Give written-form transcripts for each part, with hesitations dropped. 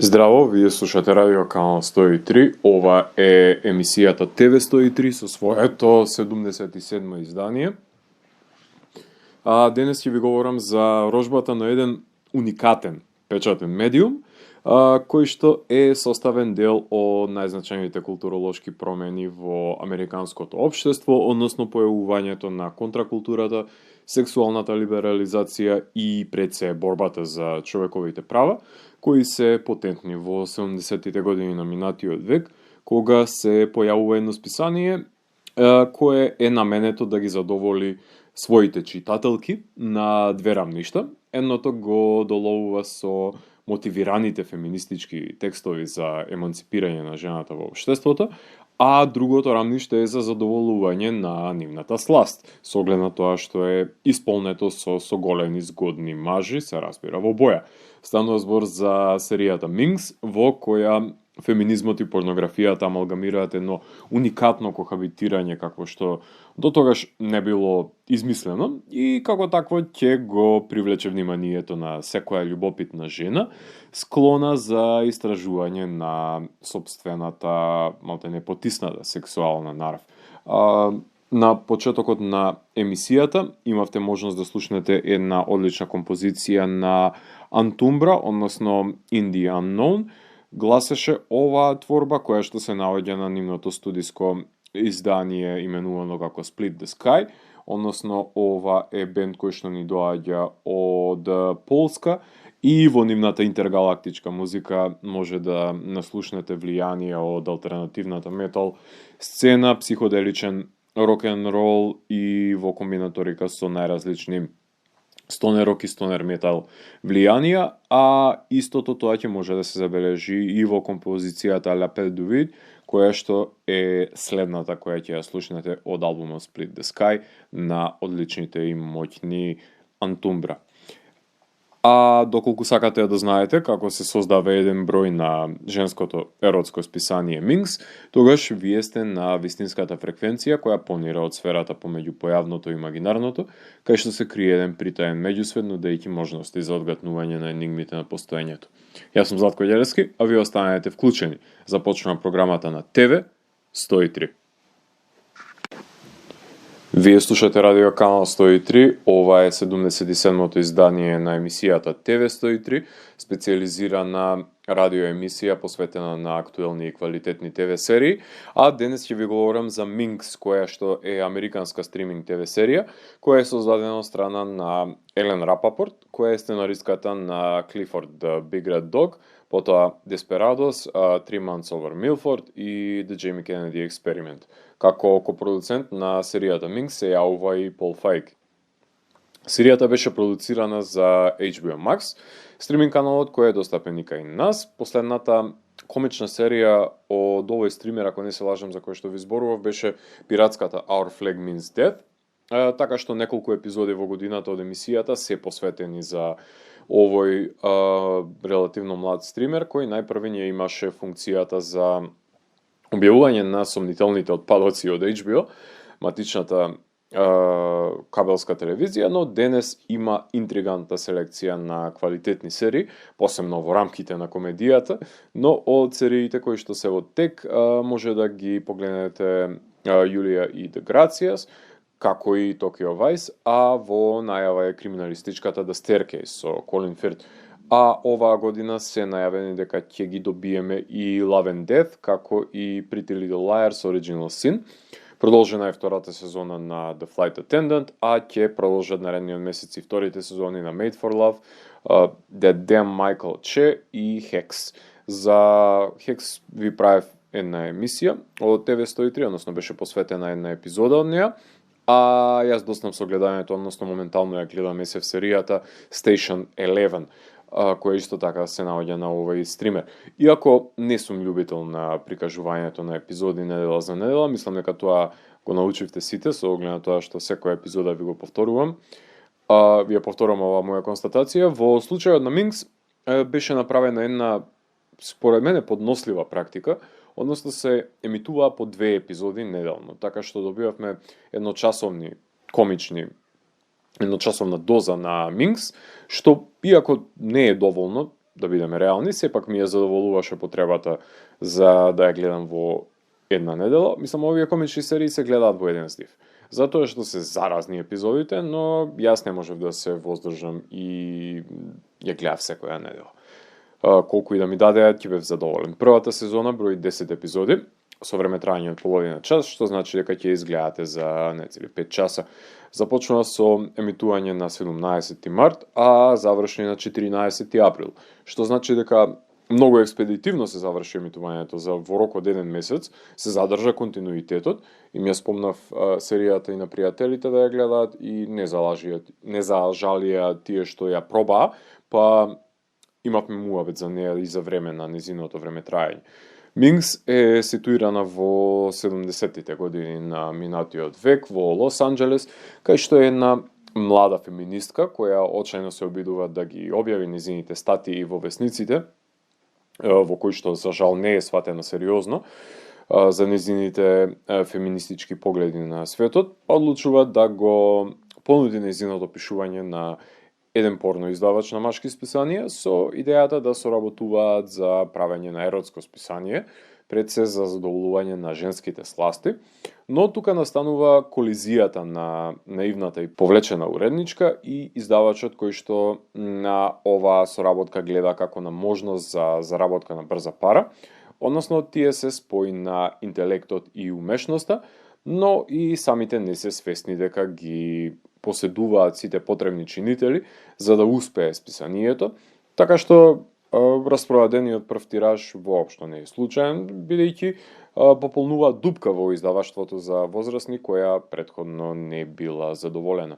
Здраво, вие слушате Радио Канал 103. Ова е емисијата ТВ 103 со своето 77 издание. Денес ќе ви говорам за рожбата на еден уникатен печатен медиум, кој што е составен дел од најзначајните културолошки промени во американското општество, односно појавувањето на контракултурата, сексуалната либерализација и пред се борбата за човековите права, кои се потентни во 70-тите години на минатиот век, кога се појавува едно списание кое е наменето да ги задоволи своите читателки на две рамништа. Едното го доловува со мотивираните феминистички текстови за еманципирање на жената во општеството, а другото рамниште е за задоволување на нивната сласт, со оглед на тоа што е исполнето со соголени згодни мажи, се разбира во боја. Станува збор за серијата Minx, во која феминизмот и порнографијата амалгамираат едно уникатно кохабитирање какво што до тогаш не било измислено и како такво ќе го привлече вниманието на секоја љубопитна жена, склона за истражување на сопствената, малтене потисната сексуална нарав. На почетокот на емисијата имавте можност да слушнете една одлична композиција на Антумбра, односно In the Unknown. Гласеше оваа творба која што се наоѓа на нивното студиско издание именувано како Split the Sky, односно ова е бенд кој што ни доаѓа од Полска и во нивната интергалактичка музика може да наслушнете влијание од алтернативната метал сцена, психоделичен рок-н-рол и во комбинаторика со најразлични стонер рок и стонер метал влијанија, а истото тоа ќе може да се забележи и во композицијата L'Appel du Vide, која што е следната која ќе ја слушнете од албумот Split the Sky на одличните и моќни Антумбра. А доколку сакате да знаете како се создава еден број на женското еротско списание Minx, тогаш вие сте на вистинската фреквенција која понира од сферата помеѓу појавното и имагинарното, кај што се крие еден притаен меѓусвет, нудејќи можности за одгатнување на енигмите на постоењето. Јас сум Златко Ѓелевски, а вие останете вклучени. Започнува програмата на ТВ 103. Вие слушате Радио Канал 103, ова е 77-то издание на емисијата ТВ 103, специализирана радиоемисија посветена на актуелни и квалитетни ТВ серии, а денес ќе ви говорам за Minx, која што е американска стриминг ТВ серија, која е создадена од страна на Елен Рапапорт, која е сценаристката на Clifford the Big Red Dog, потоа Desperados, 3 Months Over Milford и The Jamie Kennedy Experiment. Како копродуцент на серијата Minx се јавува и Пол Файк. Серијата беше продуцирана за HBO Max, стриминг каналот кој е достапен и кај нас. Последната комична серија од овој стример, ако не се лажам за кој што ви зборував, беше пиратската Our Flag Means Death, така што неколку епизоди во годината од емисијата се посветени за овој релативно млад стример, кој најпрви ја имаше функцијата за објавување на сомнителните отпадоци од HBO, матичната кабелска телевизија, но денес има интригантна селекција на квалитетни серии, посебно во рамките на комедијата, но од сериите кои што се во тек може да ги погледнете Јулија и The Gracias, како и Tokyo Vice, а во најава е криминалистичката The Staircase со Колин Фирт. А оваа година се најавени дека ќе ги добиеме и Love and Death, како и Pretty Little Liars Original Sin. Продолжена е втората сезона на The Flight Attendant, а ќе продолжат наредниот месец и вторите сезони на Made for Love, The Damn Michael Che и Hex. За Hex ви правев една емисија од ТВ 103, односно беше посветена една епизода од неја, а јас доснав со гледањето, односно моментално ја гледам СФ серијата Station 11, која исто така се наоѓа на овој стример. Иако не сум љубител на прикажувањето на епизоди недела за недела, мислам дека тоа го научивте сите со оглед на тоа што секоја епизода ви го повторувам. Ви ја повторувам оваа моја констатација. Во случајот на Minx беше направена една, според мене, поднослива практика, односно се емитуваа по 2 епизоди неделно, така што добивавме едночасовни комична доза на Minx, што иако не е доволно, да бидеме реални, сепак ми ја задоволуваше потребата за да ја гледам во една недела. Мислам, овие комични серии се гледаат во еден здив. Затоа што се заразни епизодите, но јас не можев да се воздржам и ја гледав секоја недела. Колку и да ми дадеа, ќе бев задоволен. Првата сезона брои 10 епизоди, со време трајање од половина час, што значи дека ќе изгледате за нецели 5 часа. Започнува со емитување на 17 март, а заврши на 14 април, што значи дека многу експедитивно се заврши емитувањето, за во рок од еден месец се задржа континуитетот и ми ја спомнав серијата и на пријателите да ја гледаат и не зажалија тие што ја пробаа, па имавме муабет за неја и за време на незиното времетраење. Минкс е ситуирана во 70-тите години на минатиот век во Лос Анџелес, кај што е една млада феминистка која очајно се обидува да ги објави незините статии во весниците, во кои што за жал не е сватена сериозно за незините феминистички погледи на светот, одлучува да го понуди незиното пишување на еден порно издавач на машки списанија со идејата да соработуваат за правење на еротско списание, пред се за задоволување на женските сласти, но тука настанува колизијата на наивната и повлечена уредничка и издавачот кој што на оваа соработка гледа како на можност за заработка на брза пара, односно тие се спои на интелектот и умешноста, но и самите не се свесни дека ги поседуваат сите потребни чинители за да успее списанието, така што распроведениот прв тираж воопшто не е случаен, бидејќи пополнува дупка во издаваштвото за возрастни која претходно не била задоволена.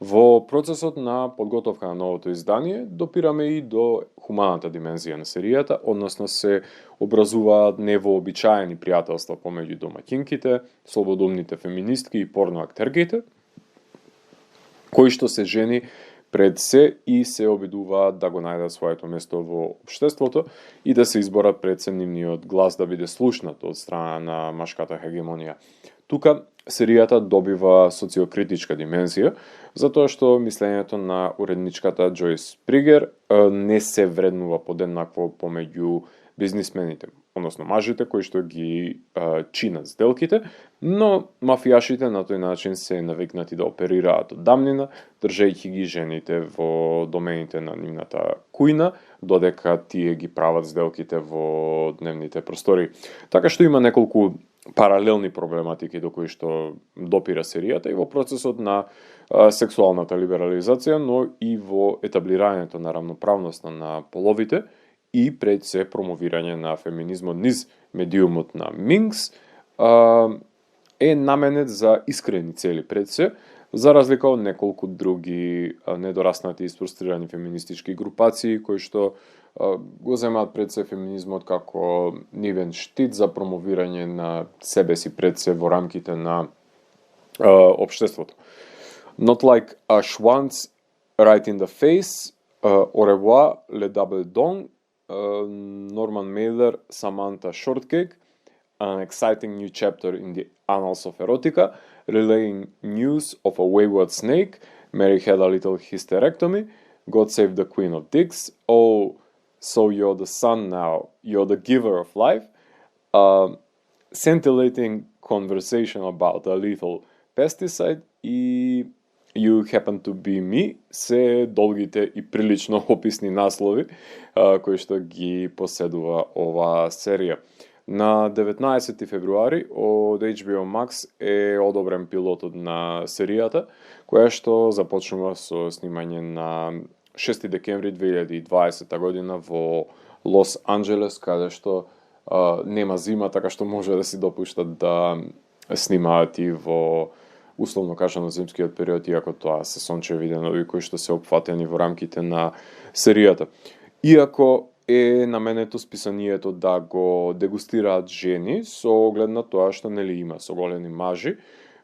Во процесот на подготовка на новото издание допираме и до хуманата димензија на серијата, односно се образуваат невообичаени пријателства помеѓу домаќинките, слободумните феминистки и порно актерките, кои што се жени пред се и се обидуваат да го најдат своето место во општеството и да се изборат пред се нивниот глас да биде слушнат од страна на машката хегемонија. Тука серијата добива социокритичка димензија, затоа што мислењето на уредничката Джойс Пригер не се вреднува подеднакво помеѓу бизнисмените, односно мажите кои што ги чинат сделките, но мафијашите на тој начин се навикнати да оперираат од дамнина, држејќи ги жените во домените на нивната кујна, додека тие ги прават сделките во дневните простори. Така што има неколку паралелни проблематики до кои што допира серијата и во процесот на сексуалната либерализација, но и во етаблирањето на рамноправноста на половите и пред се промовирање на феминизмот низ медиумот на Минкс, е наменет за искрени цели пред се, за разлика од неколку други недораснати и сфрустрирани феминистички групации кои што го земаат пред се феминизмот како нивен штит за промовирање на себе си пред се во рамките на општеството. Not like a Schwanz right in the face, au revoir, le double dong, Norman Mailer, Samantha Shortcake, an exciting new chapter in the annals of erotica, relaying news of a wayward snake, Mary had a little hysterectomy, God save the Queen of Dicks, oh, so you're the sun now, you're the giver of life, scintillating conversation about a lethal pesticide и You Happen to Be Me, се долгите и прилично описни наслови кои што ги поседува оваа серија. На 19 февруари од HBO Max е одобрен пилотот на серијата, која што започнува со снимање на 6 декември 2020 година во Лос Анџелес, каде што нема зима, така што може да си допуштат да снимаат и во условно кажано зимскиот период, иако тоа се сончеви денови кои што се опфатени во рамките на серијата. Иако е наменето списанието да го дегустираат жени со оглед на тоа што нели има соголени мажи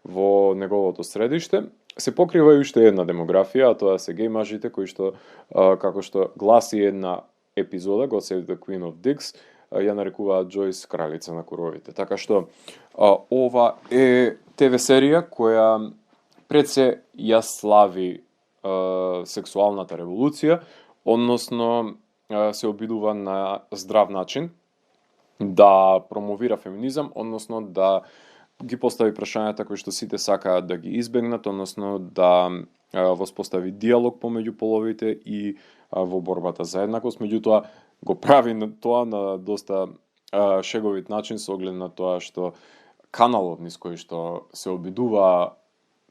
во неговото средиште, се покрива и уште една демографија, а тоа се геј мажите кои што, како што гласи една епизода, God Save the Queen of Dicks, ја нарекуваат Джойс кралица на куровите. Така што ова е ТВ серија која пред се ја слави сексуалната револуција, односно се обидува на здрав начин да промовира феминизам, односно да ги постави прашањата кои што сите сакаат да ги избегнат, односно да воспостави диалог помеѓу половите и во борбата за еднаквост. Меѓутоа го прави тоа на доста шеговит начин со оглед на тоа што каналот низ кој што се обидува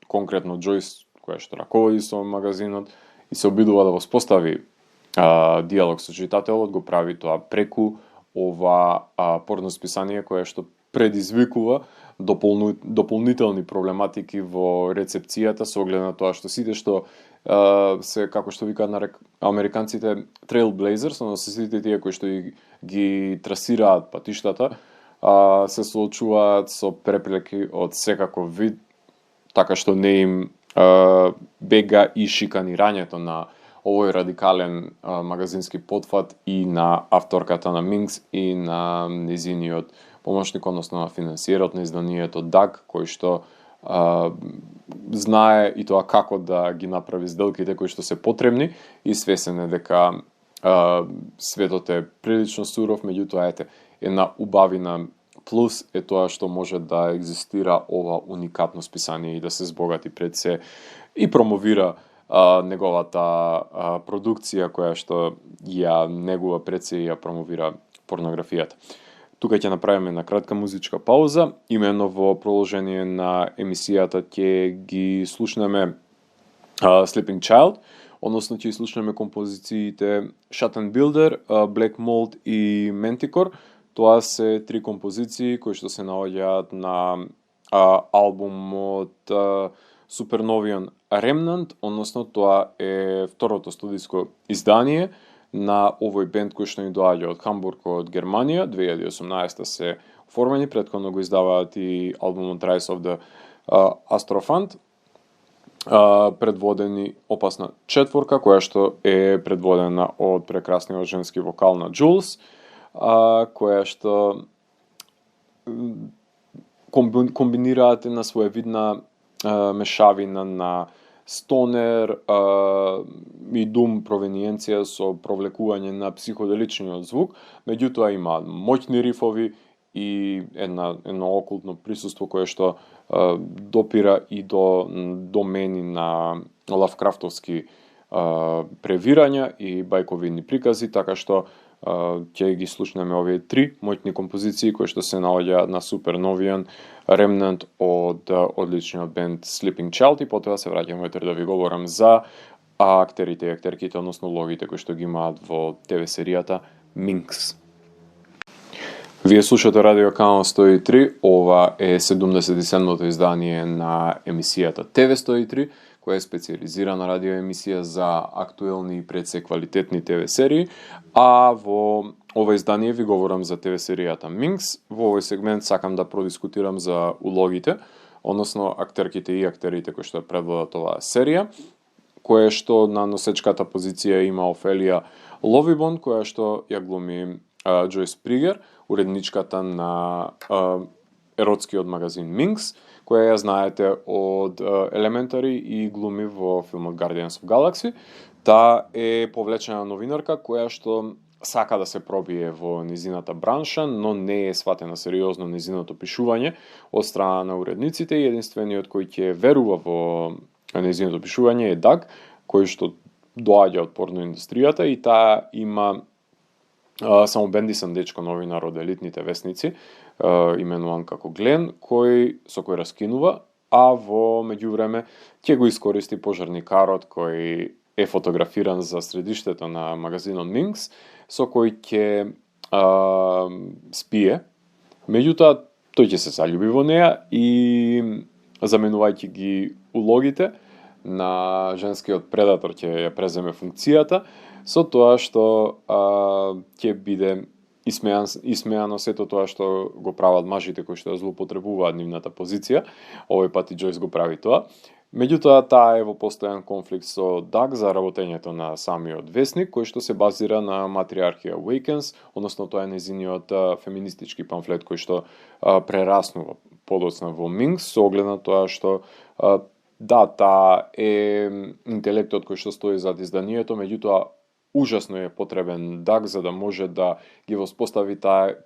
конкретно Џојс, која што раководи со магазинот и се обидува да воспостави диалог со читателот, го прави тоа преку ова порно списание кое што предизвикува дополнителни проблематики во рецепцијата со оглед на тоа што сите што се, како што викаат на американците, trailblazers, односно сите тие кои што ги трасираат патиштата, се соочуваат со препреки од секаков вид, така што не им бега и шиканирањето на овој радикален магазински потфат и на авторката на Минкс и на незиниот помошник, односно на финансиерот на изданието Даг, кој што знае и тоа како да ги направи сделките кои што се потребни и свесен е дека светот е прилично суров, меѓутоа една убавина плюс е тоа што може да екзистира ова уникатно списание и да се збогати пред се и промовира неговата продукција која што ја негува пред се и ја промовира порнографијата. Тука ќе направиме една кратка музичка пауза, имено во продолжение на емисијата ќе ги слушнеме Sleeping Child, односно ќе слушнеме композициите Shut and Builder, Black Mold и Manticore. Тоа се три композиции кои што се наоѓаат на албумот Supernovian Remnant, односно тоа е второто студиско издание на овој бенд кој што ни доаѓа од Хамбург, од Германија. 2018 се оформени, претходно го издаваат и албумот Rise of the Astrophant, предводени Опасна четворка, која што е предводена од прекрасниот женски вокал на Jules, која што комбинираат една своевидна мешавина на стонер и дум провениенција со провлекување на психоделичниот звук, меѓутоа има моќни рифови и едно окултно присуство кое што допира и до домени на лавкрафтовски превирања и бајковидни прикази, така што ќе ги слушнеме овие три моќни композиции кои што се наоѓаат на Supernovian Remnant од одличниот бенд Sleeping Child и потоа се враќаме да ви говорам за актерите и актерките, односно улогите кои што ги имаат во ТВ серијата Minx. Вие слушате Радио Канал 103, ова е 77-то издание на емисијата ТВ 103, која е специализирана радио емисија за актуелни и пред се квалитетни ТВ серии, а во ова издание ви говорам за ТВ серијата Minx. Во овој сегмент сакам да продискутирам за улогите, односно актерките и актерите кои што предводат оваа серија, кое што на носечката позиција има Офелија Ловибон, која што ја глуми Џојс Пригер, уредничката на еротскиот магазин Minx, која ја знаете од Elementary и глуми во филмот Guardians of Galaxy. Таа е повлечена новинарка која што сака да се пробие во низината бранша, но не е сватена сериозно низиното пишување од страна на уредниците и единствениот кој ќе верува во низиното пишување е Даг, кој што доаѓа од порно индустријата и таа има само бендисан дечко новинар од елитните весници, именуван како Глен, со кој раскинува, а во меѓувреме ќе го искористи пожарникарот кој е фотографиран за средиштето на магазинот Minx, со кој ќе спие. Меѓутоа, тој ќе се заљуби во неа и заменувајќи ги улогите на женскиот предатор ќе ја преземе функцијата, со тоа што ќе биде исмеано сето тоа што го прават мажите кои што злоупотребуваат нивната позиција. Овој пат и Џојс го прави тоа. Меѓутоа, таа е во постојан конфликт со Даг за работењето на самиот весник, кој што се базира на Matriarchy Awakens, односно тоа е незиниот феминистички памфлет кој што прераснува подоцна во Minx, со оглед на тоа што да, таа е интелектот кој што стои зад изданието, меѓутоа ужасно е потребен даг за да може да ги воспостави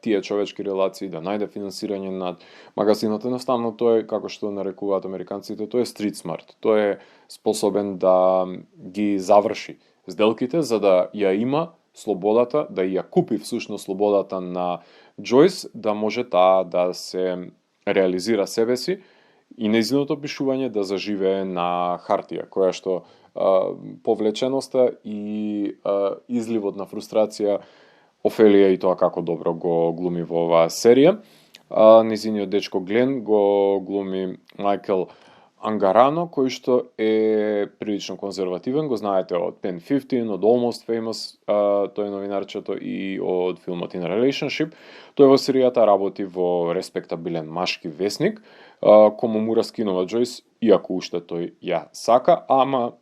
тие човечки релации, да најде финансирање на магазинот. Едноставно тој, како што нарекуваат американците, тој е street smart. Тој е способен да ги заврши сделките за да ја има слободата, да ја купи всушност слободата на Джойс, да може таа да се реализира себе си и нејзиното пишување да заживее на хартија, која што повлеченоста и изливот на фрустрација Офелија и тоа како добро го глуми во оваа серија. Незиниот дечко Глен го глуми Майкел Ангарано, кој што е прилично конзервативен, го знаете од Pen 15, од Almost Famous, тој е новинарчето и од филмот In a Relationship. Тој во серијата работи во респектабилен машки весник, кому му раскинува Джойс, иако уште тој ја сака, ама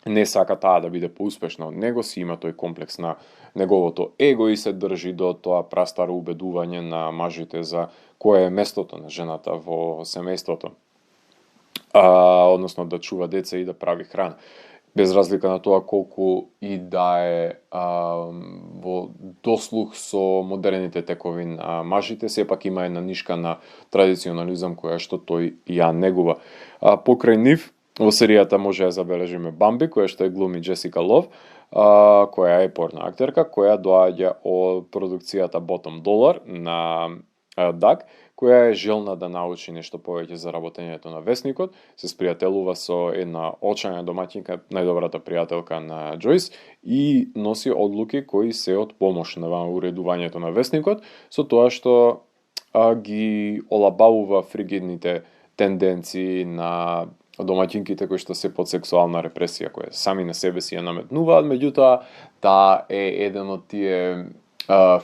не сака таа да биде поуспешна од него, си има тој комплекс на неговото его и се држи до тоа прастаро убедување на мажите за кое е местото на жената во семејството. Односно да чува деца и да прави храна. Без разлика на тоа колку и да е во дослух со модерните текови на мажите, сепак има една нишка на традиционализам која што тој ја негува. Покрај нив, во серијата може да забележиме Бамби, која што е глуми Джесика Лов, која е порна актерка, која доаѓа од продукцијата Bottom Dollar на Даг, која е желна да научи нешто повеќе за работењето на весникот, се спријателува со една очајна домаќинка, најдобрата пријателка на Джойс, и носи одлуки кои се од помош на уредувањето на весникот, со тоа што ги олабавува фригидните тенденции на домаќинките кои што се под сексуална репресија, кои сами на себе си ја наметнуваат, меѓутоа таа е еден од тие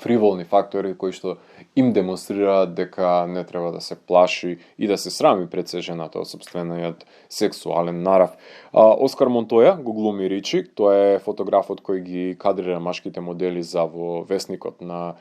фриволни фактори кои што им демонстрираат дека не треба да се плаши и да се срами пред се жената од сопствениот сексуален нарав. Оскар Монтоја го глуми Ричи, тоа е фотографот кој ги кадрира машките модели за во весникот на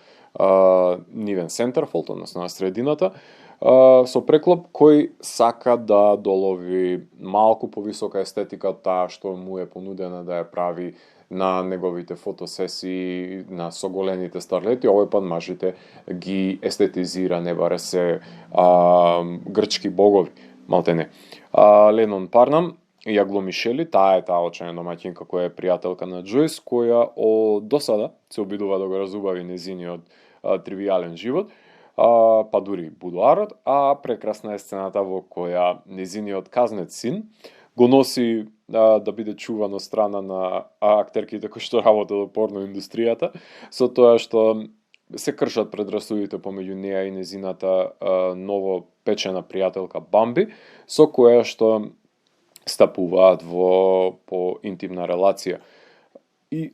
нивен Сентерфолд, односно на средината, со преклоп кој сака да долови малку повисока естетика од таа што му е понудена да ја прави на неговите фотосесии на соголените старлети. Овој пат мажите ги естетизира, не баре се грчки богови, малтене. Ленон Парнам ја глуми Шели, таа е таа очајна домаќинка која е пријателка на Джойс, која од досада се обидува да го разубави незиниот тривијален живот, па дури будуарот, а прекрасна е сцената во која незиниот казнет син го носи да биде чуван од страна на актерките кои што работат во порно индустријата, со тоа што се кршат предрасудите помеѓу неа и незината ново печена пријателка Бамби, со која што стапуваат во по интимна релација. И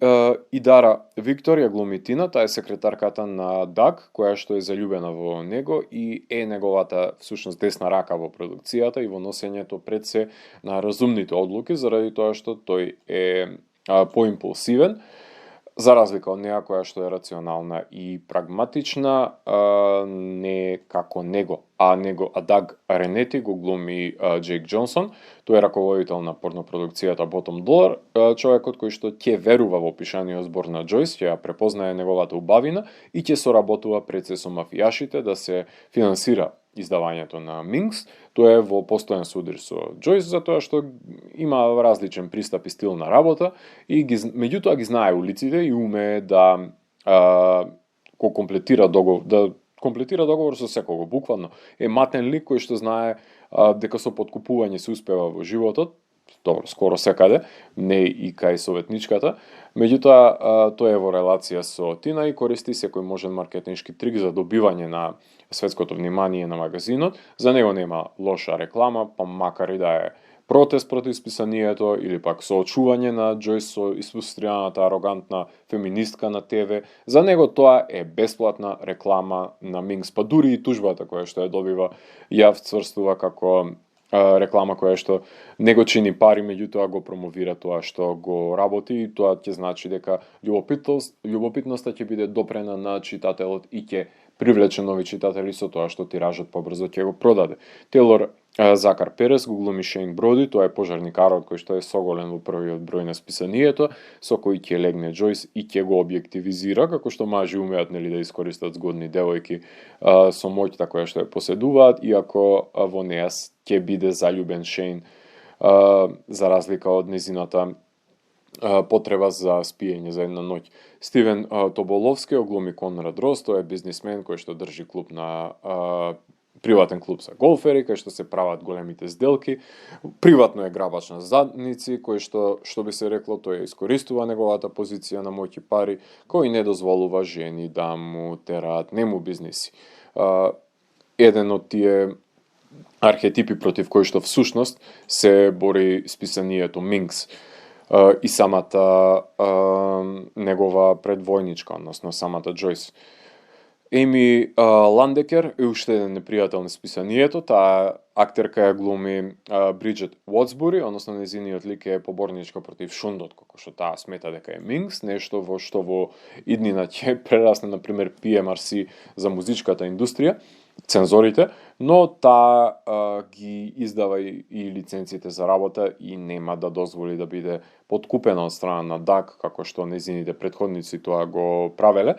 Дара Виктор ја глуми Тина, таа е секретарката на Даг, која што е заљубена во него и е неговата всушност десна рака во продукцијата и во носењето пред се на разумните одлуки, заради тоа што тој е поимпулсивен, за разлика од неа која што е рационална и прагматична, не како него. А Даг Ренети го глуми Джейк Джонсон, тој е раководител на порнопродукцијата Bottom Dollar, човекот кој што ќе верува во пишаниот збор на Джойс, ќе ја препознае неговата убавина и ќе соработува пред се со мафијашите да се финансира издавањето на Минкс. Тоа е во постојан судир со Джойс, затоа што има различен пристап и стил на работа и меѓутоа ги знае улиците и умее да го комплетира договор со секого, буквално. Е матен лик кој што знае дека со подкупување се успева во животот, добро, скоро секаде, не и кај советничката, меѓутоа тој е во релација со Тина и користи секој можен маркетиншки трик за добивање на светското внимание на магазинот. За него нема лоша реклама, па макар и да е протест против списанието или пак соочување на Джойс со испрустираната арогантна феминистка на ТВ. За него тоа е бесплатна реклама на Минкс, па дури и тужбата која што ја добива ја цврстува како реклама која што не го чини пари, меѓутоа го промовира тоа што го работи и тоа ќе значи дека љубопитноста ќе биде допрена на читателот и ќе привлече нови читатели со тоа што тиражот побрзо ќе го продаде. Тейлор Закар Перес го глуми Шейн Броди, тоа е пожарникарот кој што е соголен во првиот број на списанието, со кој ќе легне Џојс и ќе го објективизира, како што мажи умеат нели да искористат згодни девојки со моќта која што ја поседуваат, иако во неа ќе биде заљубен Шейн за разлика од незината потреба за спиење за една ноќ. Стивен Тоболовски оглуми Конрад Рос, тој е бизнисмен кој што држи клуб на приватен клуб за голфери, кај што се прават големите сделки. Приватно е грабач на задници, кој што би се рекло, тој искористува неговата позиција на моќ и пари, кој не дозволува жени да му тераат нему бизниси. Еден од тие архетипи против кои што всушност се бори списанието Минкс и самата негова предвојничка, односно самата Џојс. Еми Ландекер е уште еден непријател на списанието, таа актерка ја глуми Бриджет Уотсбури, односно незиниот лик е поборничка против шундот, како што таа смета дека е Минкс, нешто во што во иднина ќе прерасне, например, PMRC за музичката индустрија, цензорите, но таа ги издава и лиценците за работа и нема да дозволи да биде подкупена од страна на ДАГ, како што незините претходници тоа го правеле.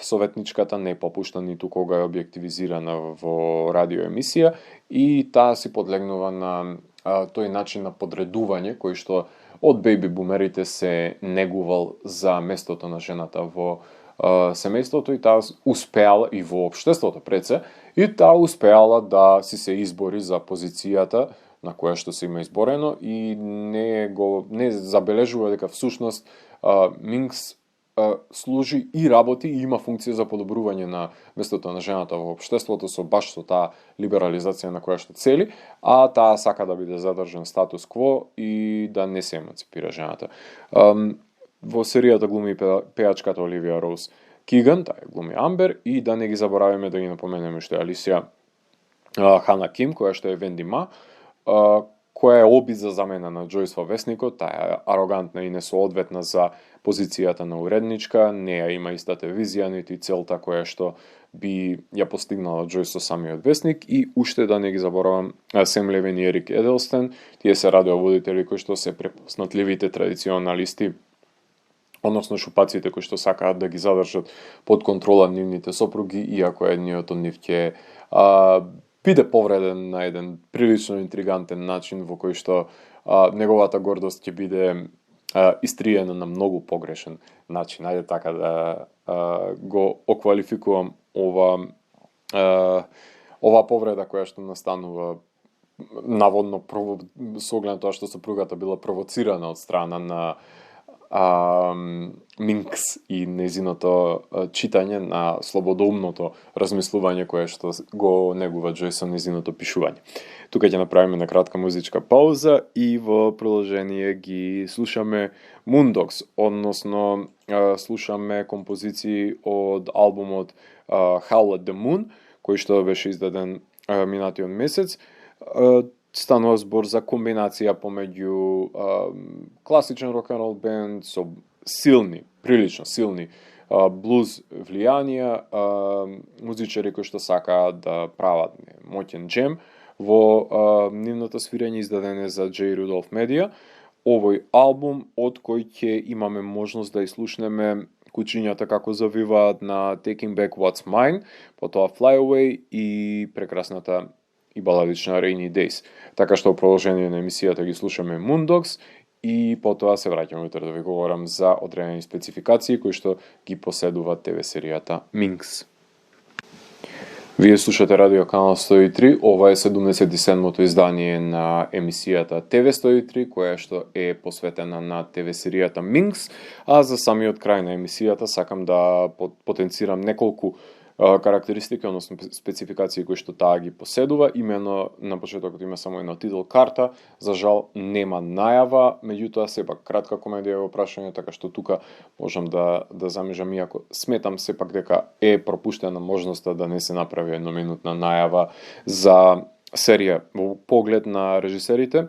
Советничката не попушта ниту кога е објективизирана во радиоемисија и таа си подлегнува на тој начин на подредување кој што од бејби бумерите се негувал за местото на жената во семејството и таа успеала и во општеството пред се, и таа успеала да си се избори за позицијата на која што се има изборено и не забележува дека всушност Минкс служи и работи и има функција за подобрување на местото на жената во општеството со таа либерализација на која што цели, а таа сака да биде задржан статус кво и да не се еманципира жената. Во серијата глуми пејачката Оливија Роуз Киган, таа глуми Амбер, и да не ги забораваме да ги напоменеме што е Алисија Хана Ким, која што е Венди Ма, која е обид за замена на Џојс во Весникот, таа е арогантна и несоодветна за позицијата на уредничка, неја има истата визија, ниту и целта која што би ја постигнала Џојс со самиот Весник, и уште да не ги заборавам Сем Левин и Ерик Еделстен, тие се радиоводители кои што се препознатливите традиционалисти, односно шупаците кои што сакаат да ги задржат под контрола нивните сопруги, иако едниот од нив ќе биде повреден на еден прилично интригантен начин во кој што неговата гордост ќе биде истриена на многу погрешен начин. Ајде така да го оквалификувам ова повреда која што настанува наводно со оглед на тоа што сопругата била провоцирана од страна на Минкс и незиното читање на слободоумното размислување кое што го негува Џојс со незиното пишување. Тука ќе направиме на кратка музичка пауза и во продолжение ги слушаме Moondogs, односно слушаме композиции од албумот Howl at the Moon, кој што беше издаден минатиот месец. Станува збор за комбинација помеѓу класичен рок-н-рол бенд со прилично силни блуз влијанија, музичари кои што сакаат да прават моќен джем во нивното свирење, издаден е за J. Rudolph Media. Овој албум од кој ќе имаме можност да изслушнеме кучињата како завиваат на Taking Back What's Mine, потоа Fly Away и прекрасната и баладична Rainy Days. Така што во продолжение на емисијата ги слушаме Moondogs и потоа се враќаме утре да ви говорам за одредени спецификации кои што ги поседува ТВ серијата Minx. Вие слушате Радио Канал 103, ова е 77-то издание на емисијата ТВ 103, која што е посветена на ТВ серијата Minx, а за самиот крај на емисијата сакам да потенцирам неколку карактеристики, односно спецификации кои што таа ги поседува. Имено на почетокот има само една титул карта, за жал нема најава, меѓутоа сепак кратка комедија во прашање, така што тука можам да замежам, иако сметам сепак дека е пропуштена можноста да не се направи едноминутна најава за серија во поглед на режисерите.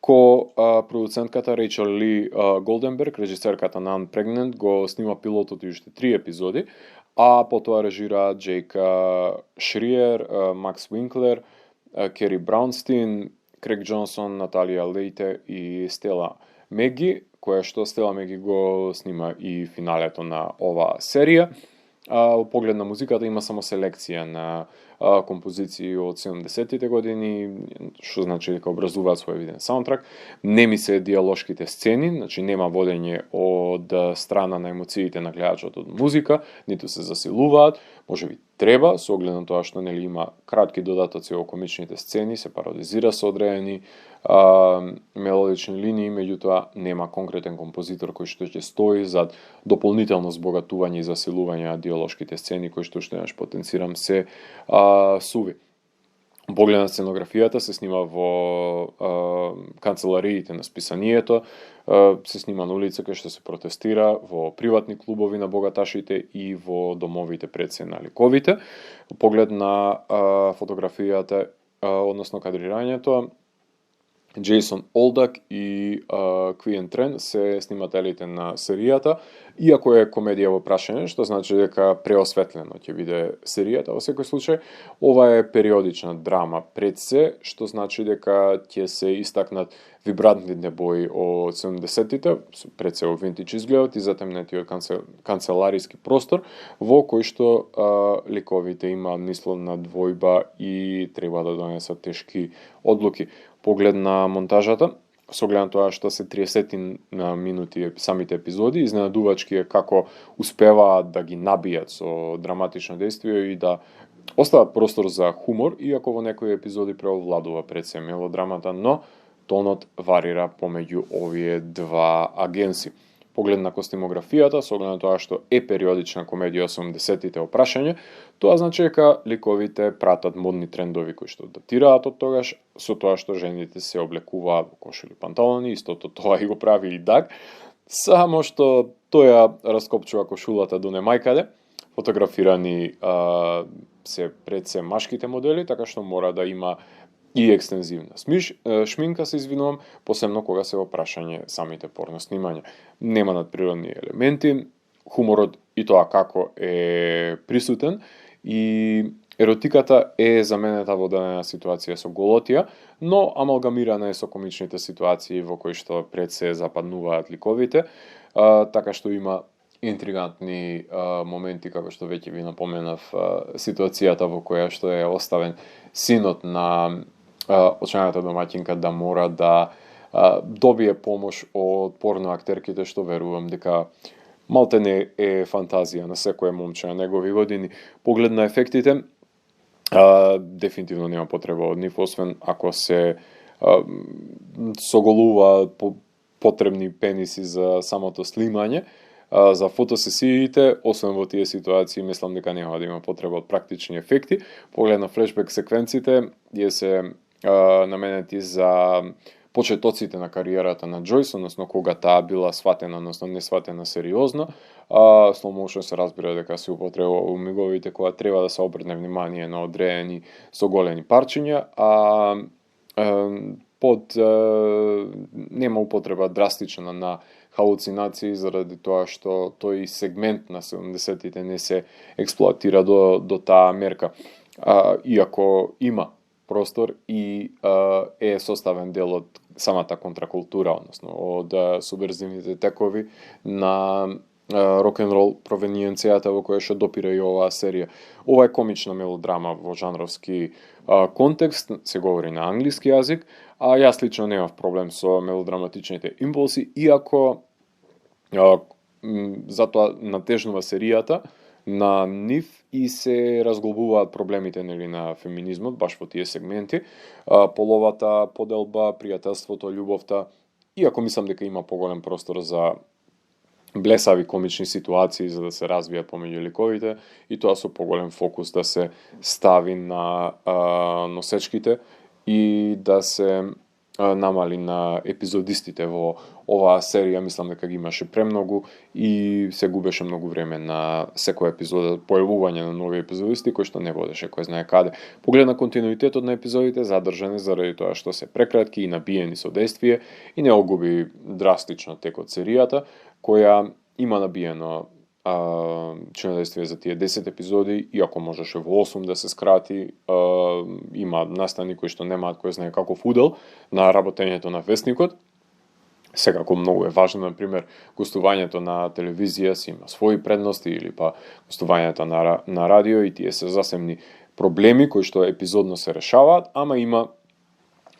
Ко продуцентката Рейчел Ли Голденберг, режисерката на Unpregnant, го снима пилотот и уште 3 епизоди, а потоа режираат Джейка Шриер, Макс Уинклер Кери Браунстин, Крейг Джонсон, Наталија Лејте и Стела Меги, која што Стела Меги го снима и финалето на оваа серија. Во поглед на музиката има само селекција на композиции од 70-тите години, што значи дека образуваат свој виден саундтрак. Не ми се диалошките сцени, значи нема водење од страна на емоциите на гледачот од музика, ниту се засилуваат, можеби треба, со оглед на тоа што нели има кратки додатоци во комичните сцени, се пародизира со одредени мелодични линии, меѓутоа нема конкретен композитор кој што ќе стои зад дополнително збогатување и засилување на диалошките сцени кои што еднаш потенцирам се суви. Поглед на сценографијата се снима во канцелариите на списанието, се снима на улица кај што се протестира, во приватни клубови на богаташите и во домовите предсе на ликовите. Поглед на фотографијата, односно кадрирањето, Джейсон Олдак и Квиен Трен се снимателите на серијата, иако е комедија во прашање, што значи дека преосветлено ќе биде серијата во секој случај. Ова е периодична драма пред се, што значи дека ќе се истакнат вибрантните бои од 70-тите, пред се во винтидж изгледот и затемнетиот канцелариски простор, во кој што ликовите имаат мисловна двојба и треба да донесат тешки одлуки. Поглед на монтажата, со оглед на тоа што се 30 на минути самите епизоди, изненадувачки е како успеваат да ги набијат со драматично действие и да остават простор за хумор, иако во некои епизоди преовладува пред се мелодрамата, но тонот варира помеѓу овие два агенси. Поглед на костимографијата, со оглед на тоа што е периодична комедија 80-тите опрашање, тоа значи дека ликовите пратат модни трендови кои што датираат од тогаш, со тоа што жените се облекуваат во кошули панталони, истото тоа и го прави и Даг, само што тој ја раскопчува кошулата до немајкаде, фотографирани се пред се машките модели, така што мора да има и екстензивна шминка, се извинувам, посебно кога се во прашање самите порно снимања. Нема надприродни елементи, хуморот и тоа како е присутен и еротиката е заменета во дадена ситуација со голотија, но амалгамирана е со комичните ситуации во кои што пред се западнуваат ликовите, така што има интригантни моменти, како што веќе ви напоменав, ситуацијата во која што е оставен синот на очајната домаќинка да мора да добие помош од порно актерките, што верувам дека малтене е фантазија на секое момче на негови години. Поглед на ефектите, дефинитивно нема потреба од нив, освен ако се соголуваат потребни пениси за самото снимање. За фотосесиите, освен во тие ситуации, мислам дека нема да има потреба од практични ефекти. Поглед на флешбек секвенците, тие се наменети за почетоците на кариерата на Џојс, односно кога таа била сватена, односно не сватена сериозно. Slow motion се разбира дека се употребува во миговите кога треба да се обрне внимание на одредени соголени парчиња, нема употреба драстична на халуцинации заради тоа што тој сегмент на 70-тите не се експлоатира до таа мерка. Иако има простор и е составен дел од самата контракултура, односно од субверзивните текови на рок-н-рол провениенцијата во која што допира и оваа серија. Ова е комична мелодрама во жанровски контекст, се говори на англиски јазик, а јас лично немав проблем со мелодраматичните импулси, иако затоа натежнува серијата на нив и се разглобуваат проблемите нели на феминизмот баш во тие сегменти, половата поделба, пријателството, љубовта, иако мислам дека има поголем простор за блесави комични ситуации за да се развијат помеѓу ликовите и тоа со поголем фокус да се стави на носечките и да се намали на епизодистите во оваа серија. Мислам дека ги имаше премногу и се губеше многу време на секоја епизода, појавување на нови епизодисти кои што не водеше кој знае каде. Поглед на континуитетот на епизодите, задржан е заради тоа што се прекратки и набиени со действие и не огуби драстично текот серијата, која има набиено чинодействие за тие 10 епизоди, иако можеше во 8 да се скрати, има настани кои што немаат кој знае каков удел на работењето на весникот. Секако многу е важно, например, гостувањето на телевизија си има своји предности или па гостувањето на радио и тие се засемни проблеми кои што епизодно се решаваат, ама има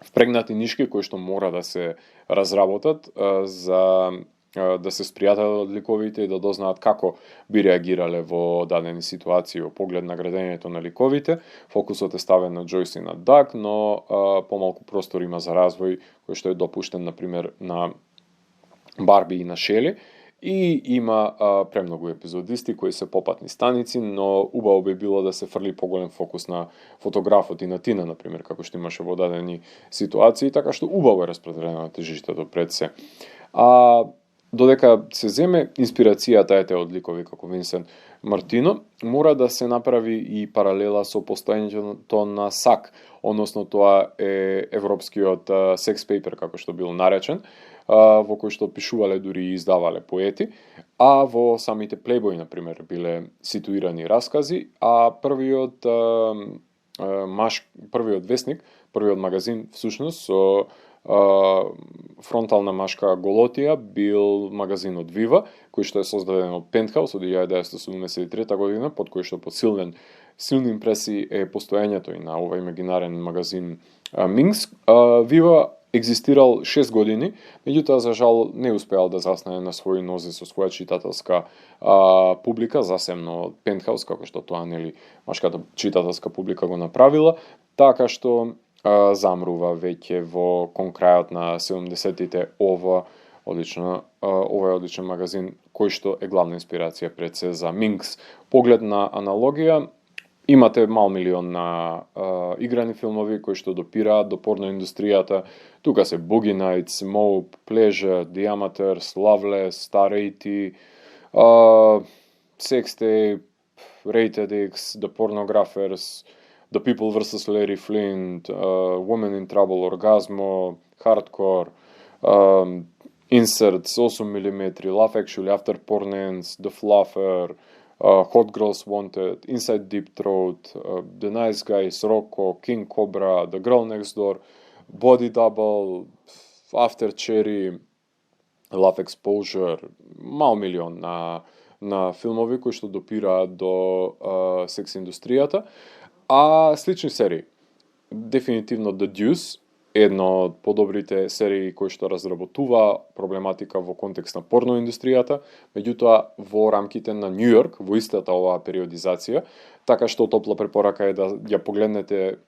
впрегнати нишки кои што мора да се разработат за да се спријатат од ликовите и да дознаат како би реагирале во дадени ситуации во поглед на градењето на ликовите. Фокусот е ставен на Джойс и на Даг, но помалку простор има за развој кој што е допуштен, например, на Барби и на Шели. И има премногу епизодисти кои се попатни станици, но убаво би било да се фрли поголем фокус на фотографот и на Тина, например, како што имаше во дадени ситуации, така што убаво е распределено тежиштето пред се. Додека се земе инспирацијата од ликови како Винсент Мартино, мора да се направи и паралела со постојањето на САК, односно тоа е европскиот секс пейпер, како што бил наречен, во кој што пишувале дури и издавале поети, а во самите Playboy, например, биле ситуирани раскази, а првиот весник, првиот магазин, всушност, со фронтална машка голотија бил магазинот Viva, кој што е создаден од Penthouse од 1973 година, под кој што под силни импресии е постоењето и на овој имагинарен магазин Minx. Viva екзистирал 6 години, меѓутоа за жал не успеал да заснае на своји нози со своја читателска публика, засемно од Penthouse, како што тоа нели машката читателска публика го направила, така што замрува веќе кон крајот на 70-тите овој одличен магазин кој што е главна инспирација пред се за Minx. Поглед на аналогија, имате мал милион на играни филмови кои што допираат до порно индустријата. Тука се Boogie Nights, Mope, Pleasure, The Amateurs, Loveless, Star 80, Sex Tape, Rated X, The Pornographers, The People vs. Larry Flint, Woman in Trouble, Orgasmo, Hardcore, Inserts, 8mm, Love Actually, After Porn Ends, The Fluffer, Hot Girls Wanted, Inside Deep Throat, The Nice Guys, Rocco, King Cobra, The Girl Next Door, Body Double, After Cherry, Love Exposure, мал милион на филмови кои што допираат до секс индустријата. А слични серии. Дефинитивно The Deuce, една од подобрите серии кои што разработува проблематика во контекст на порно индустријата, меѓутоа во рамките на Нью Йорк, во истата оваа периодизација, така што топла препорака е да ја погледнете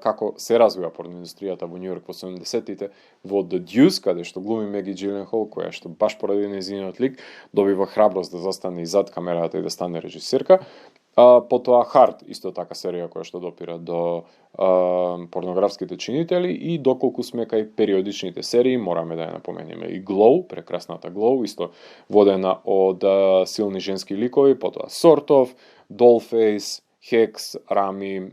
како се развива порно индустријата во Нью Йорк во 70-тите, во The Deuce, каде што глуми Меги Джиленхол, која што баш поради нејзиниот лик добива храброст да застане и зад камерата и да стане режисерка. Потоа Hard, исто така серија која што допира до порнографските чинители и доколку сме кај периодичните серии, мораме да ја напоменеме и Glow, прекрасната Glow, исто водена од силни женски ликови, потоа Sort of, Dollface, Hex, Rami,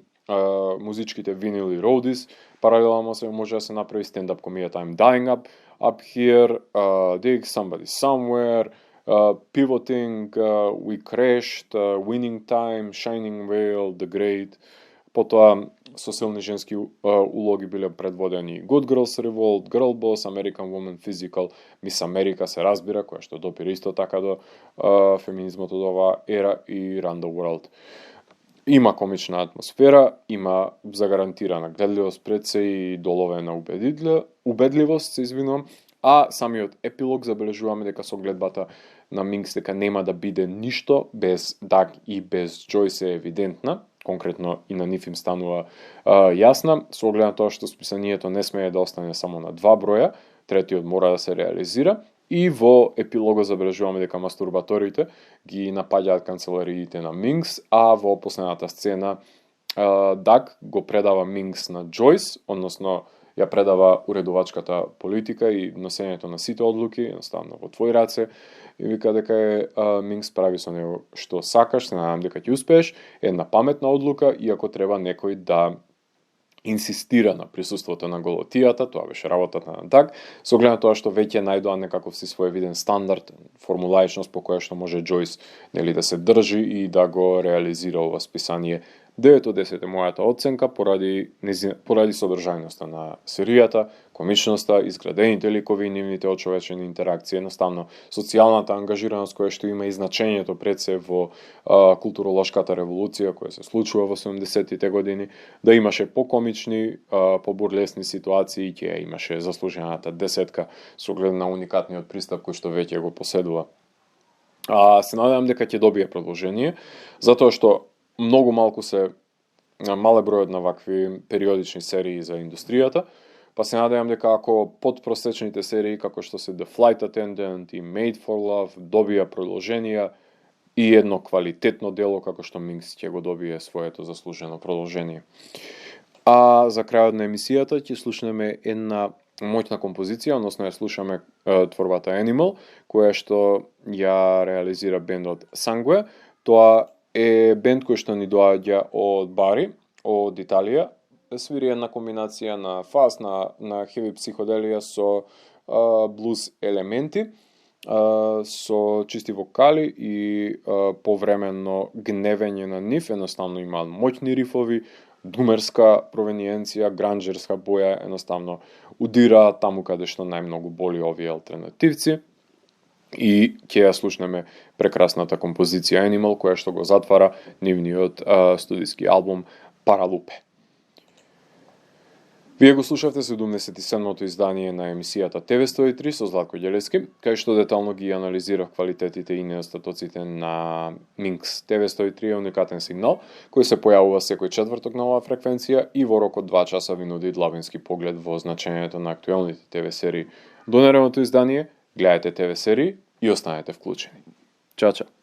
музичките Vinyl и Roadies, паралелно се може да се направи stand-up комедијата I'm Dying Up Here, Dig, Somebody Somewhere, Pivoting, We Crashed, Winning Time, Shining Veil, The Great. Потоа со силни женски улоги биле предводени Good Girls Revolt, Girl Boss, American Woman Physical, Miss America се разбира, која што допира исто така до феминизмот од оваа ера и Run the World. Има комична атмосфера, има загарантирана гледливост пред се и доловена убедливост, се извинувам, а самиот епилог забележуваме дека со гледбата на Minx дека нема да биде ништо без Даг и без Джойс е евидентна, конкретно и на нив им станува јасна, со оглед на тоа што списанието не смее да остане само на 2 броја, третиот мора да се реализира, и во епилогот забележуваме дека мастурбаторите ги напаѓаат канцелариите на Minx, а во последната сцена Даг го предава Minx на Джойс, односно ја предава уредувачката политика и носењето на сите одлуки, едноставно во твои раце, и вика дека Minx прави со него што сакаш, се надам дека ќе успееш, една паметна одлука, иако треба некој да инсистира на присуството на голотијата, тоа беше работата на Даг, со оглед на тоа што веќе најдоа некаков си своевиден стандард, формулаичност по која што може Џојс да се држи и да го реализира ова списание. 9 од 10 е мојата оценка поради содржајноста на серијата, комичноста, изградените ликови и нивните очовечени интеракции, едноставно социјалната ангажираност која што има и значењето пред се во културолошката револуција која се случува во 70-тите години, да имаше покомични, побурлесни ситуации, ќе имаше заслужената десетка со оглед на уникатниот пристап кој што веќе го поседува. Се надевам дека ќе добие продолжение, затоа што многу малку се мале бројот на вакви периодични серии за индустријата, па се надевам дека ако подпросечните серии како што се The Flight Attendant и Made for Love добија продолженија и едно квалитетно дело како што Минкс ќе го добие своето заслужено продолжение. А за крајот на емисијата ќе слушнеме една моќна композиција, односно ја слушаме творбата Animal, која што ја реализира бендот Sangue. Тоа е бенд кој што ни доаѓа од Бари, од Италија. Свири една комбинација на фаст, на хеви психоделија со блуз елементи, со чисти вокали и повременно гневење на нив, едноставно има моќни рифови, думерска провениенција, гранџерска боја, едноставно удира таму каде што најмногу боли овие алтернативци. И ќе ја слушнеме прекрасната композиција Animal, која што го затвара нивниот студиски албум Паралупе. Вие го слушавте 77-то издание на емисијата TV103 со Златко Ѓелевски, кај што детално ги анализирав квалитетите и недостатоците на Минкс. TV103 е уникатен сигнал, кој се појавува секој четврток на оваа фреквенција и во рок од 2 часа ви нуди длабински поглед во значењето на актуелните ТВ серии. До наредното издание, гледајте ТВ серии и останете вклучени. Чао, чао!